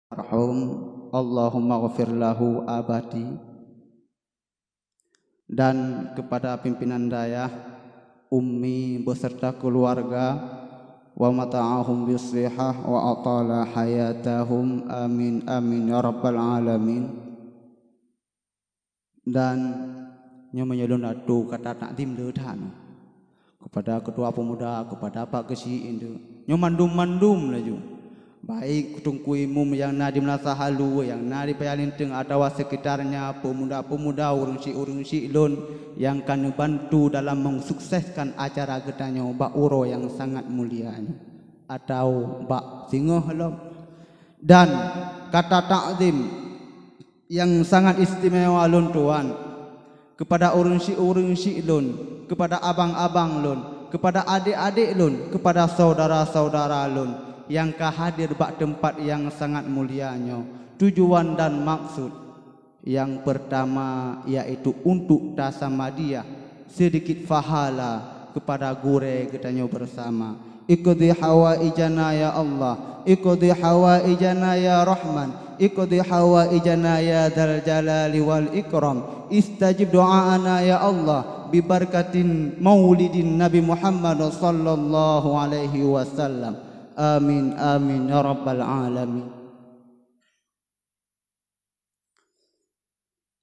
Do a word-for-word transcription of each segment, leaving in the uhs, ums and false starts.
Almarhum, Allahumma ghfir lahu abati, dan kepada pimpinan dayah, Ummi beserta keluarga, wa mata'ahum bisihah wa atala hayatahum, amin, amin, ya rabbal alamin. Dan nyoe meunyoe lôn atoe kata takzim le that nyoe. Kepada ketua pemuda, kepada Pak Geuchik Induk. Nyoe mandum-mandum laju. Baik Teungku Imum nyang na di Meunasah Alue, nyang na di Paya Linteung atawa sekitarnya, pemuda-pemuda, ureuëng syik-ureuëng syik lôn nyang ka neubantu dalam mensukseskan acara geutanyoe bak uroe nyang sangat mulia nyoe, atau bak singoh lom. Dan kata takzim nyang sangat istimewa lôn tuan, kepada ureuëng syik-ureuëng syik lôn, kepada abang-abang lôn, kepada adék-adék lôn, kepada saudara-saudara lôn nyang ka hadir bak teumpat nyang sangat mulia nyoe. Tujuan dan maksud nyang peurtama yaitu untuk tasamadiah seudikit pahala kepada gurée geutanyoe beusama. Iqdi hawaijana ya Allah, iqdi hawaijana ya Rahman, iqdi hawaijana ya Dzal Jalali wal Ikram. Istajib du'aana ya Allah, bibarkatin maulidin Nabi Muhammad sallallahu alaihi wasallam. Amin, amin, ya rabbal alamin.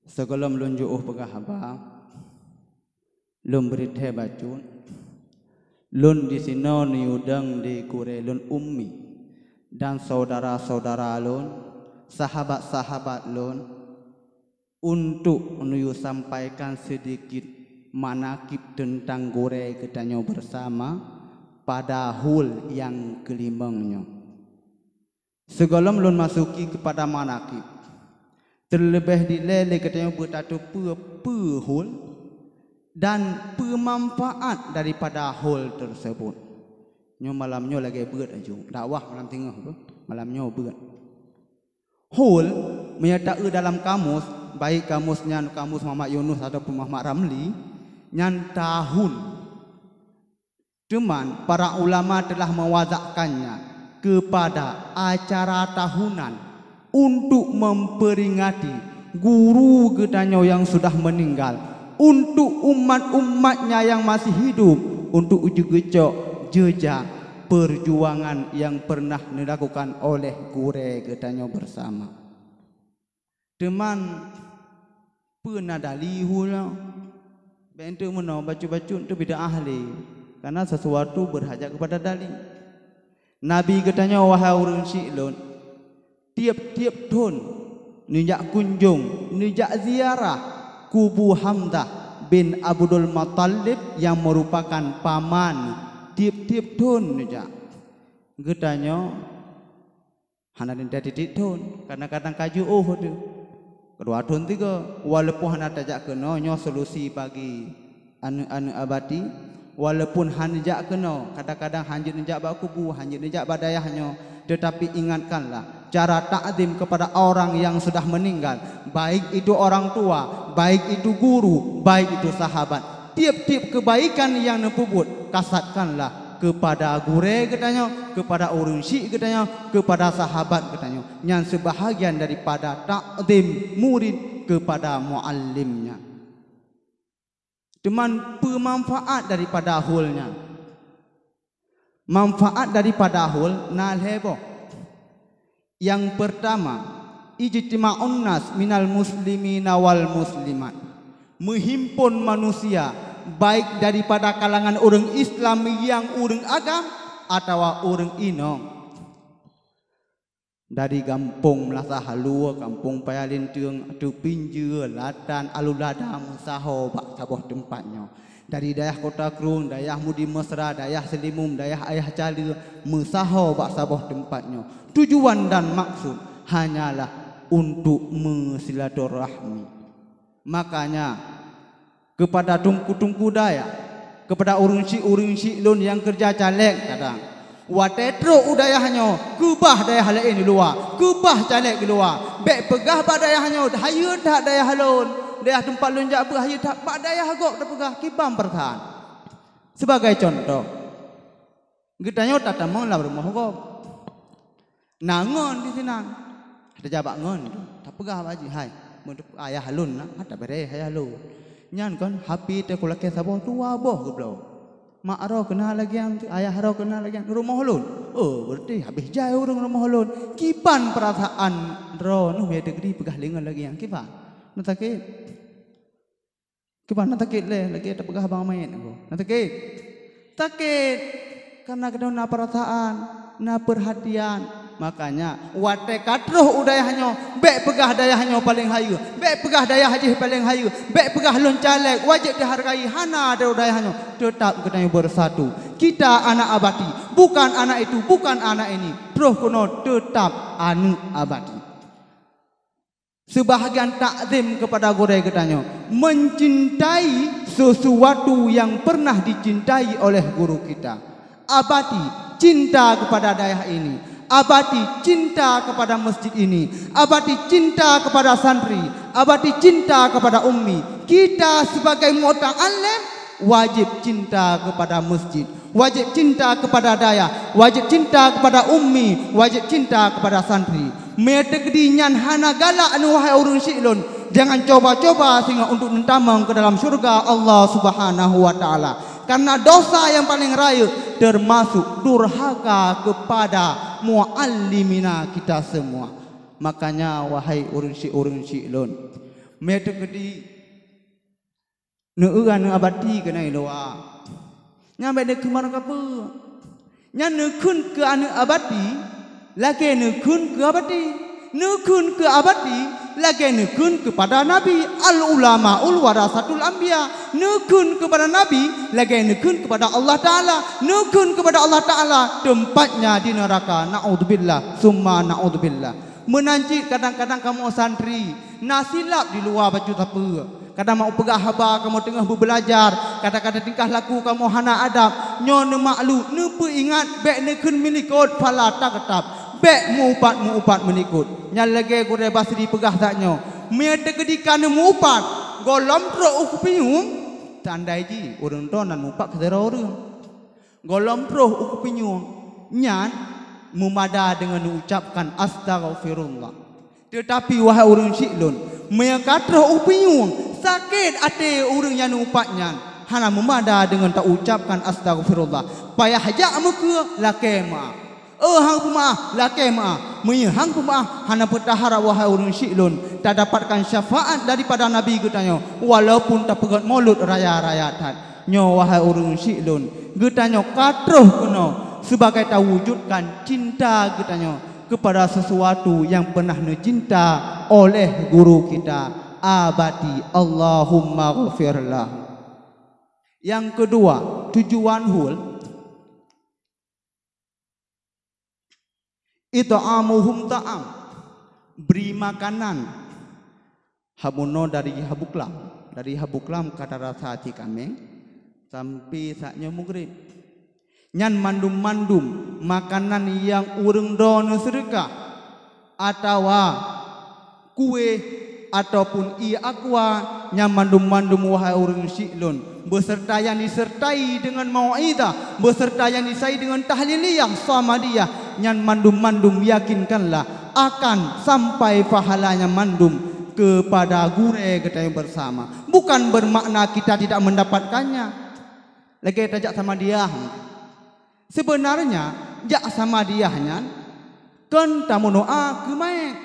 Sigohlom lôn jiôh peugah haba, lôn bri thée bacut, lôn disinoe neuyue dong di gurée lôn Ummi dan saudara-saudara lôn, sahabat-sahabat lôn, untuk neuyue sampaikan seudikit manakib teuntang gurée geutanyoe beusama pada hol nyang keulimong nyoe. Sigohlom lôn masuki keupada manakib, teuleubeh dilée lé geutanyoe beutateupeue peue hol dan peue manfaat daripada hol teuseubot. Nyoe malam nyoe lagée beuet aju, dakwah malam singoh beuh, malam nyoe beuet. Hol, meunyoe taeu dalam kamus, baik kamus nyan kamus Muhammad Yunus ataupun Muhammad Ramli, nyan tahun. Teuma para ulama telah mewazakkannya kepada acara tahunan untuk memperingati guru geutanyoe nyang sudah meninggal, untuk umat-umatnya nyang masih hidup, untuk jigeucok jeujak peujuangan nyang pernah dilakukan oleh gurée geutanyoe beusama. Teuma peue na dali hol nyoe? Bék enteuk meunoe bacut-bacut tu bid'ah lé, karena sesuatu berhajat kepada dali. Nabi geutanyoe, wahai ureuëng syik lôn, tieb-tieb thon neujak kunjong, neujak ziarah kubu Hamzah bin Abdul Muttalib nyang meurupakan paman. Tieb-tieb thon neujak. Geutanyoe hana teuntée tieb-tieb thon, kadang-kadang ka jiôh teuh. Keudua thon tiga, walaupun hana tajak keunoe, nyoe solusi bagi aneuëk-aneuëk abati, walaupun hana jak keunoe, kadang-kadang hanjeuet neujak bak kubu, hanjeuet neujak bak dayah nyoe, teutapi ingatkanlah, cara takzim kepada orang yang sudah meninggal, baik itu orang tua, baik itu guru, baik itu sahabat. Tieb-tieb keubaikan nyang neupeubuet, kasatkanlah keupada gurée geutanyoe, keupada ureuëng syik geutanyoe, keupada sahabat geutanyoe. Nyan seubahagian daripada takzim murid keupada muallimnya. Teuma peue manfaat daripada hol nyan? Manfaat daripada hol na lhée boh. Nyang peurtama, ijtima'un nas minal muslimina wal muslimat, meuhimpon manusia, baik daripada kalangan ureuëng Islam nyang ureuëng agam atawa ureuëng inong. Dari gampông Meunasah Alue, gampông Paya Linteung, Teupinjeue, Latan, Alulada, meusaho bak saboh teumpat nyoe. Dari dayah Kota Krueng, dayah Mudi Mesra, dayah Seulimum, dayah Ayah Caleue, meusaho bak saboh teumpat nyoe. Tujuan dan maksud hanyalah untuk meusilaturahmi. Makanya, keupada teungku-teungku dayah, keupada ureuëng syik-ureuëng syik lôn nyang keureuja caleg kadang, watée trok u dayah nyoe, keubah dayah laén di luwa, keubah caleg di luwa. Bék peugah bak dayah nyoe, "Hayeue that dayah lôn, dayah teumpat lôn jak beuet hayeue that." Bak dayah gob tapeugah, kiban peurasaan. Sibagai cuntoh, geutanyoe tatamong lam rumoh gob. Na ngon disinan. Tajak bak ngon, tapeugah bak jih, "Hai, meunyoe ayah lôn na, hana tabri ayah lôn." Nyan kon, HP teuh kulakée saboh, dua boh geubloe. Mak droe keunan lagée nyan, ayah droe keunan lagée nyan, rumoh lôn. Oh, berarti habéh jai ureuëng rumoh lôn. Kiban peurasaan droeneuh meunyoe teukeudi peugah lé ngon lagée nyan, kiban? Na sakét? Kiban na sakét lé, lagée tapeugah bang manyét nyoe. Na sakét? Sakét! Karena geutanyoe na peurasaan, na peurhatian. Makanya, watée ka troh u dayah nyoe, bék peugah dayah nyoe paleng hayeue, bék peugah dayah jih paleng hayeue, bék peugah lôn caleg, wajéb dihargai, hana droe dayah nyoe. Teutab geutanyoe beusatu. Kita anak Abati, bukan anak itu, bukan anak ini. Troh keunoe teutab aneuëk Abati. Seubahgian takzim keupada gurée geutanyoe, mencintai sesuatu yang pernah dicintai oleh guru kita. Abati cinta kepada dayah ini, Abati cinta kepada masjid ini, Abati cinta kepada santri, Abati cinta kepada ummi. Kita sebagai muta'allim wajib cinta kepada masjid. Wajéb cinta keupada dayah, wajéb cinta keupada ummi, wajéb cinta keupada santri. Meunyoe teukeudi nyan hana galak neuh, wahai ureuëng syiek lôn, jangan coba-coba singoh untuk neutamong keu dalam syeuruga Allah Subhanahu wa Taala. Karena dosa nyang paleng rayeuk teumasok durhaka keupada muallimina kita semua. Makanya, wahai ureuëng syiek, ureuëng syiek lôn, meunyoe teukeudi Neueu aneuëk Abati keunan i luwa. Nyan bék neukheun meurunoe kapeue. Nyan neukheun keu aneuëk Abati lagée neukheun keu Abati. Neukheun keu Abati lagée neukheun keupada Nabi, "Al-ulamaul warasatul anbiya." Neukheun keupada Nabi lagée neukheun keupada Allah Taala. Neukheun keupada Allah Taala, teumpat nyan di neuraka. Naudzubillah, summa naudzubillah. Meunan cit kadang-kadang kamoe santri na silap di luwa bacut sapeue. Kadang mak peugah haba kamoe teungoh beubeulajar, kadang-kadang tingkah laku kamoe hana adab. Nyoe neumaklum, neupeuingat bék neukheun meulikot, fala taghtab. Bék meu-upat-meu-upat meulikot. Nyan lagée Gurée Basri peugah that nyoe, meunyoe teukeudi ka neumeu-upat, gohlom trok u kupinyueng, tandai jih ureuëng droe nan meu-upat keu sidroe ureuëng. Gohlom troh u kupinyueng, nyan meumada deungon neuucapkan astaghfirullah. Teutapi, wahai ureuëng syiek lôn, meunyoe ka troh u kupinyueng, sakét até ureuëng nyang neuupat nyan, hana meumada deungon taucapkan astaghfirullah. Payah jak meukeue, lakée meuáh. Oh, hang peumeuáh, lakée meuáh. Meunyoe hang peumeuáh, hana peue taharab, wahai ureuëng syiek lôn, tadapatkan syafaat daripada Nabi geutanyoe, walaupun tapeugét mulod raya-raya that. Nyoe, wahai ureuëng syiek lôn, geutanyoe ka troh keunoe sibagai tawujudkan cinta geutanyoe keupada sesuatu nyang peunah neucinta oleh guru kita, Abati. Allahumma ghfirlah. Nyang keudua, tujuan hul, it'amuhum ta'am, bri makanan. Habunoe dari habuklam, dari habuklam ka tarasa cit kaméng, sampai saat nyoe mugreb. Nyan mandum-mandum makanan nyang ureuëng droe neuseudeukah, atawa kueh, ataupun ié aqua, nyan mandum-mandum, wahai ureuëng syiek lôn, beserta nyang disertai deungon mau'izah, beserta nyang disertai deungon tahliliyah, samadiyah, nyan mandum-mandum yakinkanlah akan sampai pahala nyan mandum keupada gurée geutanyoe beusama. Bukan bermakna kita tidak mendapatkannya. Lagée tajak samadiyah. Seubeunarnya, jak samadiyah nyan kon tameudoá keu manyét,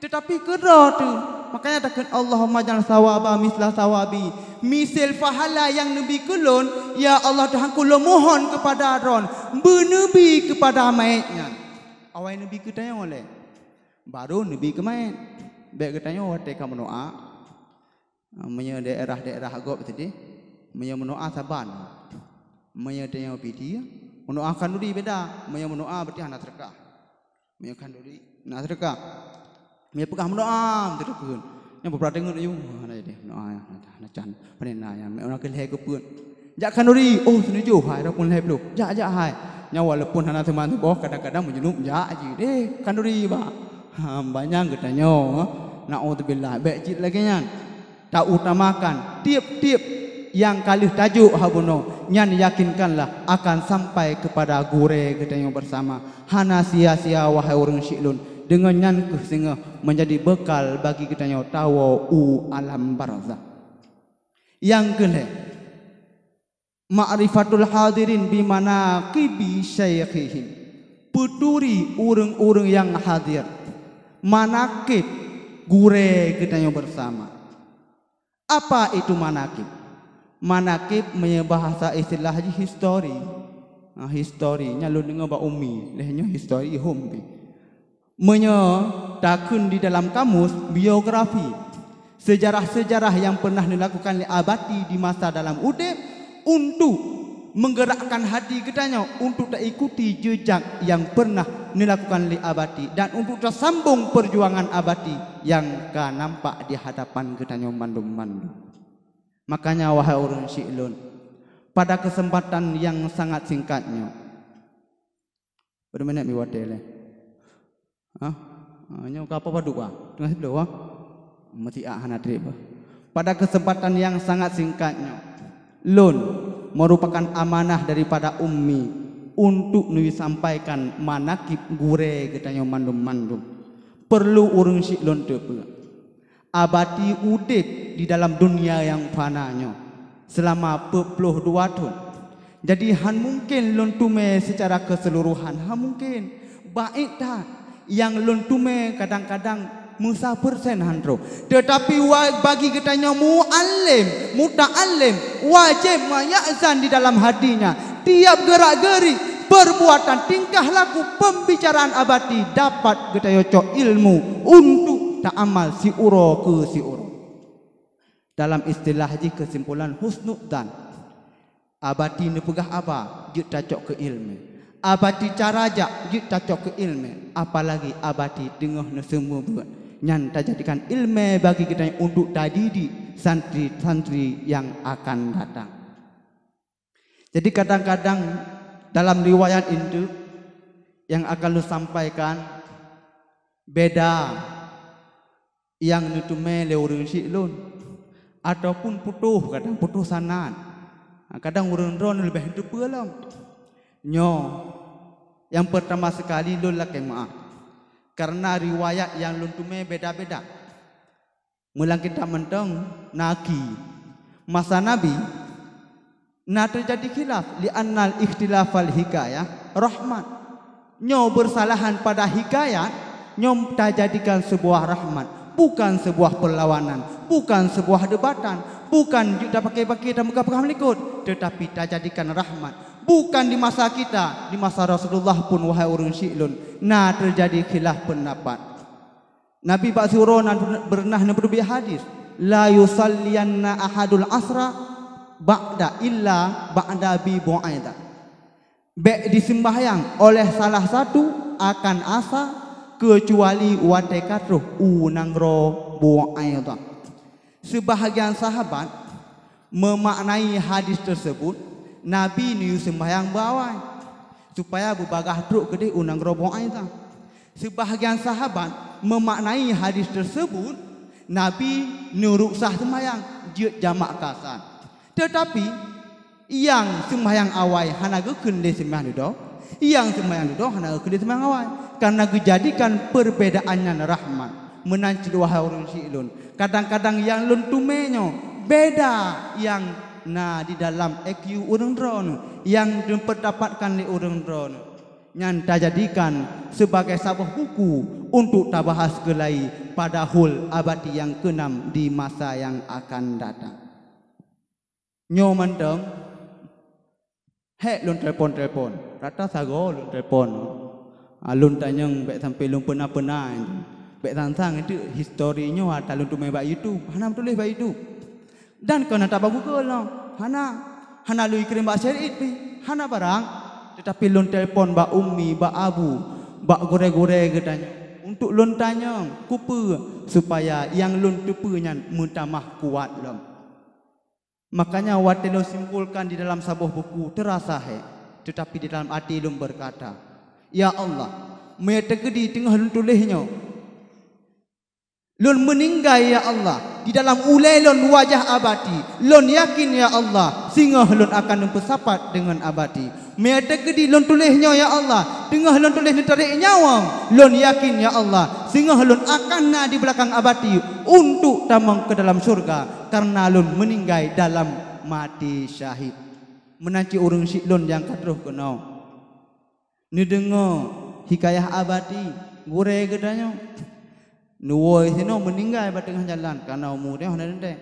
teutapi keu droe teuh. Makanya takheun, "Allahumma jal sawaba misla sawabi." Miseue pahala nyang neubi keu lôn, ya Allah Tuhanku, lôn mohon keupada Droen beuneubi keupada manyét nyan. Awai neubi keu tanyoe lé, barô neubi keu manyét. Bék geutanyoe watée ka meudoá, meunyoe daerah-daerah gob sideh, meunyoe meudoá saban. Meunyoe tanyoe pidie, meudoá khanduri beda. Meunyoe meudoá berarti hana seudeukah. Meunyoe khanduri na seudeukah. Meunyoe peugah meudoá, beutôi kheun. Nyang peugah deungon, "Ayue, hana jadi meudoá, hana can." Pane na nyang meudoá keu lhée keu peuet. Jak khanduri, "Oh, seunujoh hai, dah pun lhée ploh." Jak, jak hai. Nyan walaupun hana teuma tuboh, kadang-kadang meujunub jak jih deh khanduri bah. Ha, banyak geutanyoe. Naudzubillah, bék cit lagée nyan. Tautamakan tieb-tieb nyang ka lheueh tajok habunoe, nyan yakinkanlah akan sampai keupada gurée geutanyoe beusama. Hana sia-sia, wahai ureuëng syiek lôn, Deungon nyan kheueh singoh meunjadi beukal bagi geutanyoe tawoe u alam barzakh. Nyang keulhèe, ma'rifatul hadirin bi manaqibi syaikhihim. Peuturi ureuëng-ureuëng nyang hadir manaqib gurée geutanyoe beusama. Apa itu manaqib? Manaqib meunyoe bahasa istilah jih histori. Nah, histori nyan lôn deungoe bak umi, lheueh nyoe histori hom pih. Meunyoe takheun di dalam kamus biografi, sejarah-sejarah nyang pernah dilakukan lé Abati di masa dalam udeb untuk menggerakkan hati geutanyoe untuk taikuti jejak nyang pernah dilakukan lé Abati dan untuk tasambong perjuangan Abati nyang ka nampak di hadapan geutanyoe mandum-mandum. Makanya, wahai ureuëng syik lôn, pada kesempatan nyang sangat singkat nyoe, Peureulée minét mi watée lé? Hah? Ah, nyoe ka apa padub ah? Teungoh siplôh ah? Meusiak hana treb ah. Pada kesempatan nyang sangat singkat nyoe, lôn merupakan amanah daripada umi untuk neusampaikan manaqib gurée geutanyoe mandum-mandum. Perlu ureuëng syik lôn teupeue. Abati udeb di dalam dunia nyang fana nyoe seulama peuet ploh dua thon. Jadi, han mungken lôn teumé seucara keuseuluruhan, han mungken. Baét that, nyang lôn teumé kadang-kadang meusa persen han troh. Teutapi wa-, bagi geutanyoe mualem, mutaalem, wajéb meuyaksan di dalam hatinya. Tiap geurak-geurik, perbuatan, tingkah laku, pembicaraan Abati dapat geutanyoe cok ilmu untuk taamal siuroe keu siuroe. Dalam istilah jih keusimpulan husnudzan. Abati neupeugah haba, jeuet tacok keu iéleumé. Abati cara jak, jeuet tacok keu iéleumé. Apalagi Abati teungoh neuseumeubeuet, nyan tajadikan iéleumé bagi geutanyoe untuk tadidik santri-santri nyang akan datang. Jadi, kadang-kadang dalam riwayat indeuek nyang akan lôn sampaikan, beda nyang neuteumé lé ureuëng syik lôn, ataupun putôh, kadang putôh sanad. Kadang ureuëng droeneuh leubeh teupeue lom. Nyoe, nyang peurtama seukali lôn lakée meuáh, kareuna riwayat nyang lôn teumé beda-beda. Meulang kitab mantong na ki. Masa Nabi na teujadi khilaf, li'annal ikhtilafal hikayah rahmat. Nyoe beusalahan pada hikayat, nyoe tajadikan seubuah rahmat, bukan seubuah peulawanan, bukan seubuah deubatan, bukan jeuet tapaké-paké tameuka peugah meulikot, teutapi tajadikan rahmat. Bukan di masa kita, di masa Rasulullah pun, wahai ureuëng syik lôn, na teujadi khilaf peundapat. Nabi bak siuroe na beunah neupeuteubiet hadis, "La yusalliyanna ahadul asra ba'da illa ba'da bi bu'aidah." Bék diseumbahyang oleh salah satu akan asa keucuali watée ka troh u nanggroe Bu'aidah. Seubahgian sahabat meumaknai hadis teuseubut, Nabi neuyue seumbahyang beuawai, supaya beubagaih trok keudeh u nanggroe Bu'aidah. Seubahgian sahabat meumaknai hadis teuseubut, Nabi neuruksah seumbahyang jeuet jamak kasar. Teutapi, nyang seumbahyang awai hana geukheun lé seumbahyang dudoe, nyang seumbahyang dudoe hana geukheun lé seumbahyang awai, kareuna geujadikan peurbedaan nyan rahmat. Meunan cit, wahai ureuëng syik lôn, kadang-kadang nyang lôn teumé nyoe beda nyang na di dalam E Q ureuëng droeneuh, nyang neupeudapatkan lé ureuëng droeneuh. Nyan tajadikan sibagai saboh buku untuk tabahas keulai pada hol abadi nyang keunam di masa nyang akan datang. Nyoe mantong, hék lôn telepon-telepon, rata sagoe lôn telepon. Ah, lôn tanyong bék sampai lôn peuna-peuna, bék sang-sang itu histori nyoe ata lôn teumé bak YouTube, hana meutuléh bak YouTube. Dan kon na tabak Google nyoe, hana, hana lôn kirém bak Syed Id pih, hana barang. Teutapi lôn telepon bak umi, bak abu, bak gurée-gurée geutanyoe, untuk lôn tanyong, kupeue, supaya nyang lôn teupeue nyan meutamah kuat lom. Makanya watée lôn simpulkan di dalam saboh buku teurasa hék, teutapi di dalam até lôn beukata, "Ya Allah, meunyoe teukeudi teungoh lôn tuléh nyoe, lôn meuninggai, ya Allah, di dalam ulée lôn wajah abadi, lôn yakin, ya Allah, singoh lôn akan neupeusapat deungon abadi. Meunyo teukeudi lôn tuléh nyoe, ya Allah, teungoh lôn tuléh neutarek nyawöng, lôn yakin, ya Allah, singoh lôn akan na di beulakang Abati untuk tamong keu dalam syeuruga, kareuna lôn meuninggai dalam maté syahid. Meunan cit ureuëng syiek lôn nyang ka troh keunoe. Neudeungoe hikayah Abati, gurée geutanyoe. Neuwoe sinoe meuninggai bak teungoh jalan, kareuna umu teuh hana teuntée.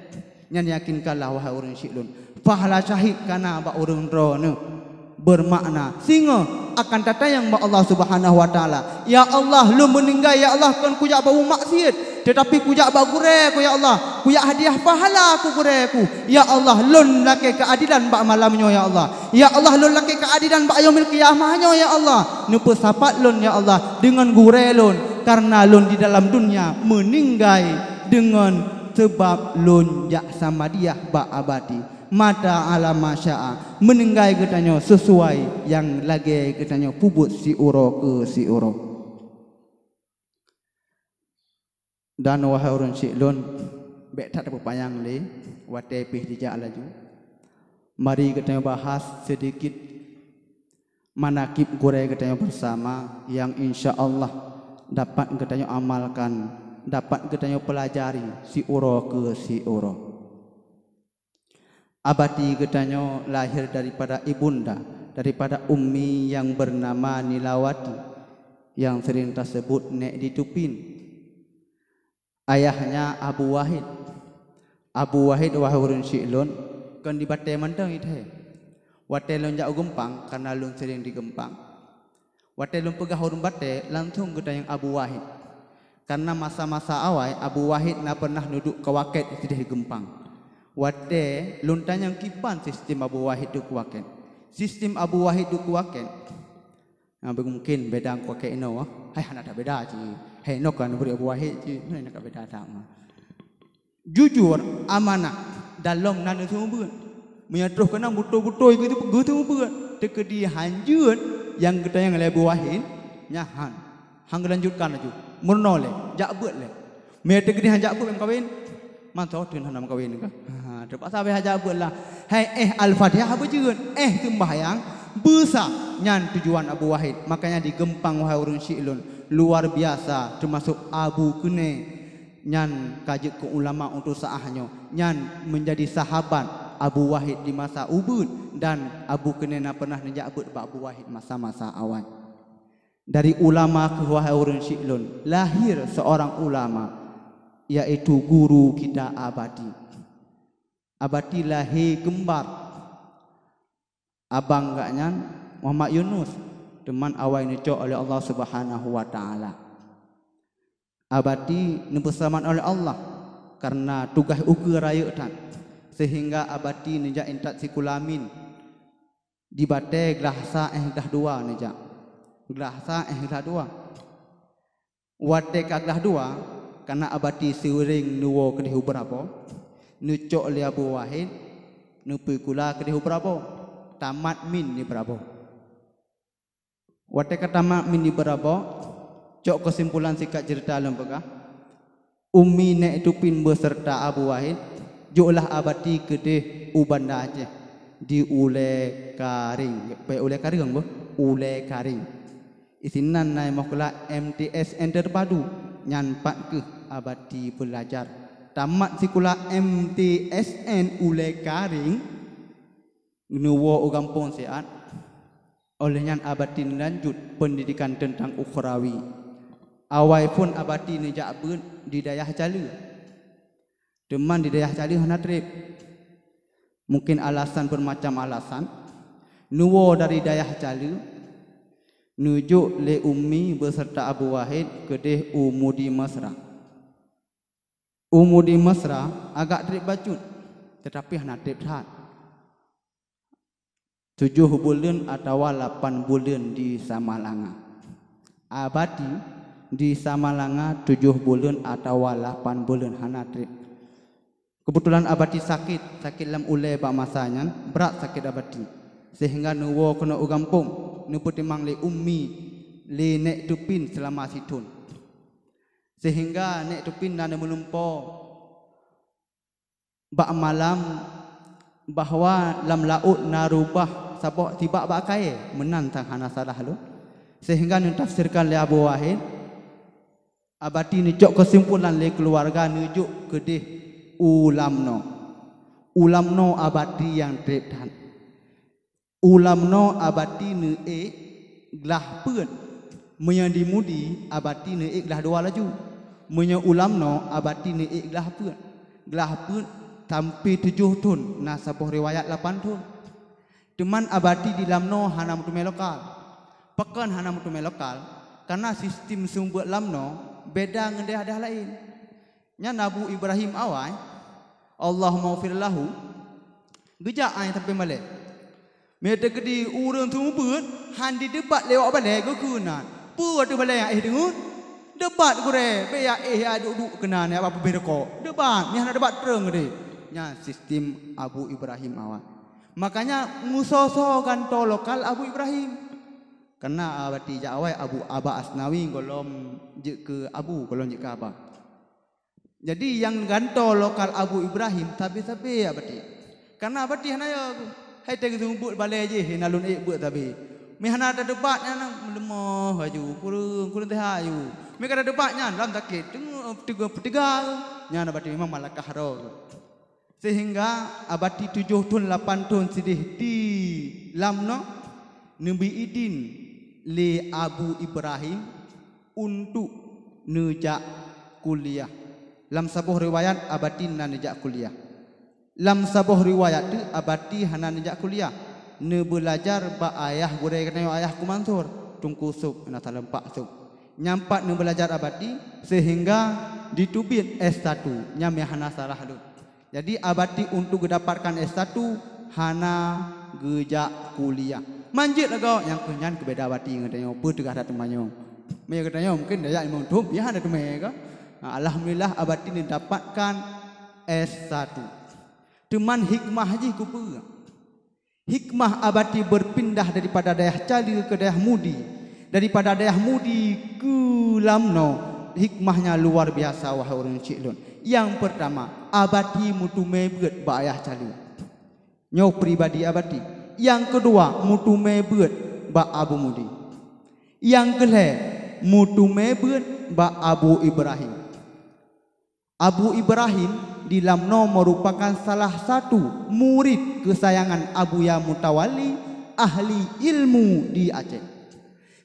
Nyan yakinkanlah, wahai ureuëng syiek lôn, pahala syahid kana bak ureuëng droeneueh. Beumakna, singoh akan tatanyong bak Allah Subhanahu wa Taala, "Ya Allah, lôn meuninggai, ya Allah, kon kujak bak maksiat, teutapi kujak bak gurée ku, ya Allah, kujak hadiah pahala ku gurée ku. Ya Allah, lôn lakée keuadilan bak malam nyoe, ya Allah. Ya Allah, lôn lakée keuadilan bak yaumil qiyamah nyoe, ya Allah. Neupeusapat lôn, ya Allah, deungon gurée lôn, kareuna lôn di dalam dunia meuninggai deungon sabab lôn jak samadiah bak Abati." Mata ala masya'a, meuninggai geutanyoe sisuai nyang lagée geutanyoe peubuet siuroe keu siuroe. Dan wahai ureuëng syiek lôn, bék that tapeupanyang lé, watée pih jijak laju. Mari geutanyoe bahas seudikit manakib gurée geutanyoe beusama nyang insya Allah dapat geutanyoe amalkan, dapat geutanyoe peulajari siuroe keu siuroe. Abati geutanyoe lahé daripada ibunda, daripada ummi nyang beunama Nilawati, nyang seuring taseubut Nék Ditupin. Ayahnya Abu Wahid. Abu Wahid, wahai ureuëng syiek lôn, kon di batée mantong jithée. Watée lôn jak u Geumpang, kareuna lôn seuring di Geumpang. Watée lôn peugah ureuëng batée, langsong geutanyong Abu Wahid. Kareuna masa-masa awai, Abu Wahid na pernah neuduek keu wakét sideh Geumpang. Watée lôn tanyong kiban sistem Abu Wahid duek keu wakét. Sistem Abu Wahid duek keu wakét, ah, mungkin beda ngon keu wakét inoe, ah. Hai, hana that beda cit. Hai, inoe kan bri Abu Wahid cit. Nah, inoe ka beda that mah. Jujur, amanah, dan lom na neuseumeubeuet. Meunyoe troh keunan beutôi-beutôi geutu-, geuseumeubeuet, teukeudi hanjeuet nyang geutanyong lé Abu Wahid, nyan han. Han geulanjutkan laju. Meurunoe lé, jak beuet lé. Meunyoe teukeudi han jak beuet, meukawen. Mantong teun hana meukawen ka. Ha, teupaksa beh jak beuet lah. Hai, éh Al-Fatihah beujeuet, éh seumbahyang beusah. Nyan tujuan Abu Wahid. Makanya di Geumpang, wahai ureuëng syiek lôn, luar biasa, teumasok Abu Keuné. Nyan ka jeuet keu ulama untuk saah nyoe. Nyan meunjadi sahabat Abu Wahid di masa ubeuet, dan Abu Keuné na pernah neujak beuet bak Abu Wahid masa-masa awai. Dari ulama kheueh, wahai ureuëng syiek lôn, lahé seorang ulama, yaitu guru kita Abati. Abati lahé keumbar. Abang gobnyan Muhammad Yunus, teuma awai neucok oleh Allah Subhanahu wa Taala. Abati neupeuseulamat oleh Allah kareuna tugaih ukeue rayeuk that, seuhingga Abati neujak intat sikula min. Di batée glah sa éh glah dua neujak. Glah sa éh glah dua. Watée ka glah dua, kareuna Abati seuring neuwoe keudeh u Beurabo, neucok lé Abu Wahid, neupeukula keudeh u Beurabo, tamat min di Beurabo. Watée ka tamat min di Beurabo, cok keusimpulan sikat ceurita lôn peugah, Ummi Nék Tupin beuseurta Abu Wahid, joklah Abati keudeh u Banda Aceh, di Ulée Kareng. Peue Ulée Kareng beuh? Ulée Kareng. Isinan na meukeulak M T S N terpadu, nyan pat kheueh Abati beulajar. Tamat sikula M T S N Ulée Kareng, neuwoe u gampông siat. Óh lheueh nyan Abati neulanjut peundidikan teuntang ukhrawi. Awai phon Abati neujak beuet di dayah Caleue. Teuma di dayah Caleue hana treb. Mungken alasan, beumacam alasan. Neuwoe dari dayah Caleue, neujok lé Ummi beuseurta Abu Wahid keudeh u Mudi Mesra. U Mudi Mesra agak treb bacut, teutapi hana treb that. Tujoh buleuen atawa lapan buleuen di Samalanga. Abati di Samalanga tujoh buleuen atawa lapan buleuen hana treb. Keubeutulan Abati sakét, sakét lam ulée bak masa nyan, brat sakét Abati, seuhingga neuwoe keunoe u gampông, neupeutimang lé Ummi lé Nék Tupin seulama sithon. Seuhingga Nék Tupin na neumeulumpoe bak malam bahwa lam laôt na rubah saboh tibak bak kayée, meunan sang hana salah lôn. Sehingga neutafsirkan lé Abu Wahid, Abati neucok keusimpulan lé keuluwarga neujok keudeh u Lamno. U Lamno Abati nyang treb that. U Lamno Abati neuék glah peuet. Meunyoe di Mudi, Abati neuék glah dua laju. Meunyoe u Lamno, Abati neuék glah peuet. Glah peuet sampoe tujoh thon, na saboh riwayat lapan thon. Teuma Abati di Lamno hana meuteumé lokal. Pakon hana meuteumé lokal? Karena sistem seumeubeuet Lamno beda ngon daerah-daerah laén. Nyan Abu Ibrahim awai, Allahumma ghfir lahu, geujak ai sampoe balée. Meunyoe teukeudi ureuëng seumeubeuet han jidebat lé awak balée, geukheun nan, "Peue ateueh balée nyang éh deungon? Debat gurée, bék nyang éh nyang duek-duek keunan, nyang ba peubéh rukok. Debat, nyan hana debat treung deh." Nyan sistem Abu Ibrahim awai. Makanya meusoe-soe gantoe lokal Abu Ibrahim. Karena Abati jak awai Abu Aba Asnawi gohlom jeuet keu Abu, gohlom jeuet keu Aba. Jadi nyang gantoe lokal Abu Ibrahim sabe-sabe Abati. Karena Abati hana yo, hai teuh geuseumeubeuet balée jih na lôn ék beuet sabe. Meuhana tadebat nyan meuleumoh laju, kureueng, kureueng teuh laju. Meuka tadebat nyan lam sakét, teungoh teuga, teuga. Nyan Abati memang malakah roh. Sehingga Abati tujoh thon lapan thon sideh di Lamno neubri idin lé Abu Ibrahim untuk neujak kuliah. Lam saboh riwayat Abati na neujak kuliah. Lam saboh riwayat teuk Abati hana neujak kuliah, neubeulajar bak ayah gurée geutanyoe, ayah Ku Mansur, Teungku Sub, na saleuem Pak Sub. Nyan pat neubeulajar Abati sehingga jiteubiet S satu, nyan meuhana salah lôn. Jadi Abati untuk geudapatkan S satu hana geujak kuliah. Manjeuet lagoe nyang keuh nyan keu beda Abati ngon tanyoe, peue teuka that teumanyong. Meunyoe geutanyoe mungkin tajak limong thon, ya hana teumé ka. Nah, alhamdulillah Abati neudapatkan S satu. Teuman hikmah jih keupeue? Hikmah Abati berpindah daripada dayah Cale keu dayah Mudi, daripada dayah Mudi keu Lamno, hikmahnya luar biasa, wahai ureuëng chik lôn. Nyang peurtama, Abati meuteumé beuet bak ayah Cale. Nyoe pribadi Abati. Nyang keudua, meuteumé beuet bak Abu Mudi. Nyang keulhée, meuteumé beuet bak Abu Ibrahim. Abu Ibrahim di Lamno merupakan salah satu murid kesayangan Abuya Mutawali, ahli ilmu di Aceh.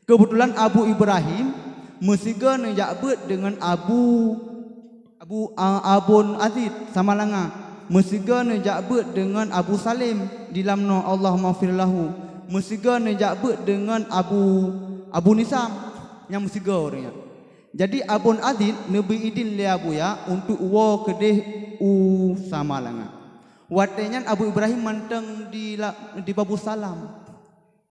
Kebetulan Abu Ibrahim meusigoe neujak beuet deungon Abu, Abu, a, Abon Aziz Samalanga, meusigoe neujak beuet deungon Abu Salim di Lamno, Allahummaghfir lahu, meusigoe neujak beuet deungon Abu, Abu Nisam, nyang meusigoe ureuëng nyan. Jadi Abon Aziz neubri idin lé Abuya untuk woe keudeh u Samalanga. Watée nyan Abu Ibrahim mantong di la-, di Babu Salam.